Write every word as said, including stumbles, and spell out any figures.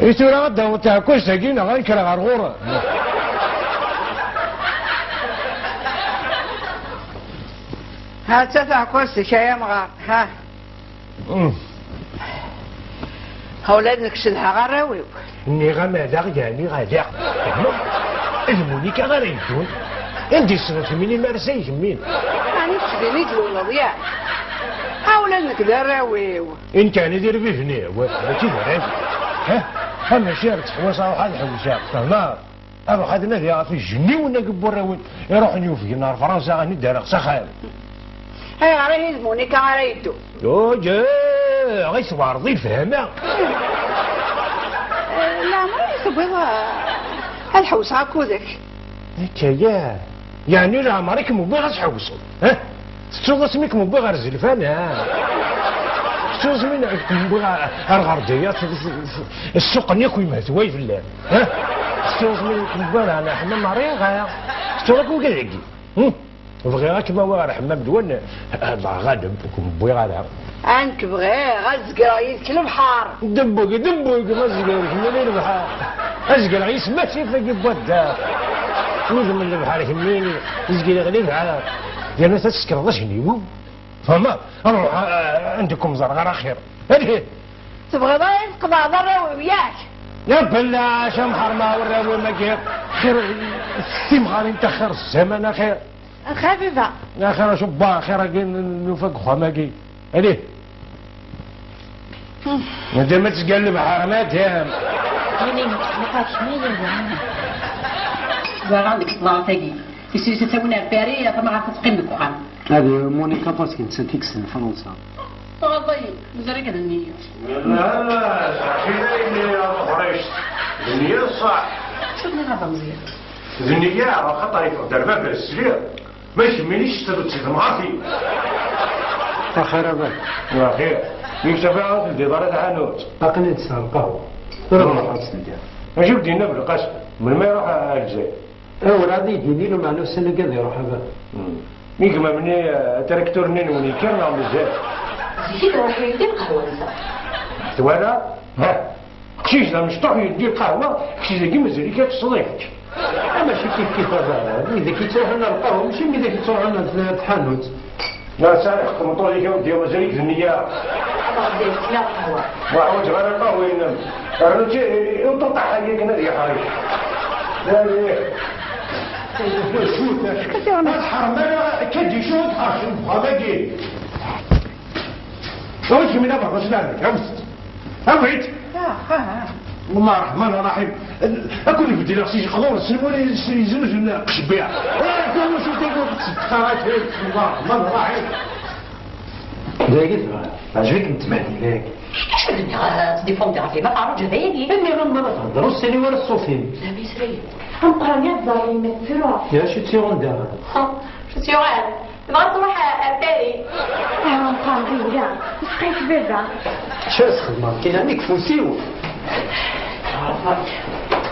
I tura ad d-taweḍ tɛekkazt-agi neɣ ad nekreɣ ɣer ɣur-m? Ha-tt-a taɛekkazt-ik, ay amɣar, ha. Mm. Ha ula d nekk cedhaɣ arraw-iw. Nniɣ-am ala, yeɛni ala. Tfehmeḍ? D Munika ara yeddun. Anda i tessneḍ kemmini mi ara s-ay kemmin? Ɛni kečč din i d-luleḍ, yak? Ha ula d nekk d arraw-iw. I nekk ɛni d irbiben-iw, mačči d arraw-iw. Ha? Ha mačči ar ttḥewwaseɣ, ruḥ ad ḥewseɣ, tfehmeḍ? Ad ruḥ ad nadiɣ ɣef ijenniwen-agi n warraw-iw iruḥen yufgen ar Fransa, ad ten-id-rreɣ s axxam. Ayɣer ihi d Munika ara yeddun? Uǧǧeɣ, i tewɛreḍ i lefhama. Eh, leɛmer i tewwiḍ, eh, ad ḥewseɣ akked-k. Akka ya. Yeɛni leɛmer i kem-wwiɣ ad tḥewseḍ, ha? Tettuḍ asmi kem-wwiɣ ɣer Zelfan, ha? Tettuḍ asmi kem-wwiɣ ɣer, ɣer Ɣerdiya, s-, s-, s-, ssuqen akk yemhetway fell-am, ha? Tettuḍ asmi kem-wwiɣ ɣer Ḥemmam Ṛiɣ, ha? Tettuḍ akk wigad-agi, hm? Bɣiɣ ad kem-awiɣ ɣer Ḥemmam Lwan, ah, Lɣaleb, kem-wwiɣ ara. Nekk bɣiɣ ad zegreɣ yid-k lebḥer. Debbeg, debbeg, ma zegreɣ kemmini lebḥer. Ad zegreɣ yis-m asif-agi n wadda. Udem n lebḥer kemmini, zegreɣ lebḥer. Yerna ad tsekreḍ ajenniw-iw. Fehmeḍ? Ruḥ, ah, anda kum ẓerɣ ara axir. Alhi! Tebɣiḍ ad tqeḍɛeḍ arraw-iw, yak? Ya bellac, a mḥerma warraw-im-agi. Xir timɣarin taxir zzaman axir. Xir baba. Axir acu wwa, axir-agi n-, nufa deg uxxam-agi. Alih. Madam ad tezger lebḥer, madam. Wini, ma qatc ma yella. Ẓriɣ deg tḍart-agi. Tis-, tis-, tis-, tawin ar Paris, tamɣart ad teqqim deg uxxam. Hadi Monica parce que nettat i yessen Fransa. Tɣaḍ-iyi, mazal-ik d nniya. La, la, saḥit a yelli a Meḥrict. D nniya ṣṣeḥ. Acu d-nniɣ a Meẓyan? D nniya, axaṭer yeffeɣ-d ar baba-s, sliɣ. Ma kemmini tectreḍ si temɣart-iw. Axir a baba. Axir. Mi k-safiɣ ur teldiḍ ara taḥanut. Aql-i ntesseɣ lqahwa. Tura ad nruḥ ad tt-teldiḍ. Acu k-d-yenna Belqasem? Melmi iruḥ ar Lezzayer? Awrad i d-yini lumeɛna ussan-agi ad iruḥ a baba. Hmm. Mi gma-m-nni, eh, atraktur-nni-nwen yekker neɣ mazal? Zik i d-ruḥ yeldi lqahwa-nsen. Twala? Ha! Aqcic d amecṭuḥ yeldi lqahwa, kečč dagi mazal-ik ad teṭṭseḍ ayefki. Ah, mačči kif kif a baba. Wid-ak yettruḥun ar lqahwa, mačči wid-ak yettruḥun ar tḥanut. La, sɛiɣ lxeṭṭ meṭṭul-ik a weddi, mazal-ik d nniya. Ad ɣ-d-yefk kra n lqahwa. Ur ḥwaǧeɣ ara lqahwa-inem. Rnu-tt i, i, i uṭuṭaḥ-agi akken ad yeḥric. La, la. Ad ḥerm ara akka d-icudd ɣer uxxam-agi. Awi-d kemmini abeṛnus n ɛemmek, awi-t. Awi-t. Ah, ah, ah. Llah Ṛṛeḥman Ṛṛaḥim. Akked bedleɣ si jeqdur, s wala yeznuzen qecbiɛ. Eh, kan wacu tagi ur tettqara kra, Llah Ṛṛeḥman Ṛṛaḥim. Dagi tebɣa, teɛjeb-ikem tmahil-agi? Acu d-nniɣ, ad tdifundiɣ ɣef yemma Faṛuǧ dayagi? Nniɣ-am ma la thedder, ur ssani wara ṣṣut-im. La, ma yesla-yi. Ameqqran-a tẓerr yemma tettru. D acu tt-yuɣen daɣen? Ha, acu tt-yuɣen? Tebɣa ad truḥ ar Paris. Ah, nqam ɣiwla, isqayt baba. Acu ara s-xedmeɣ, kina mi yefus-iw?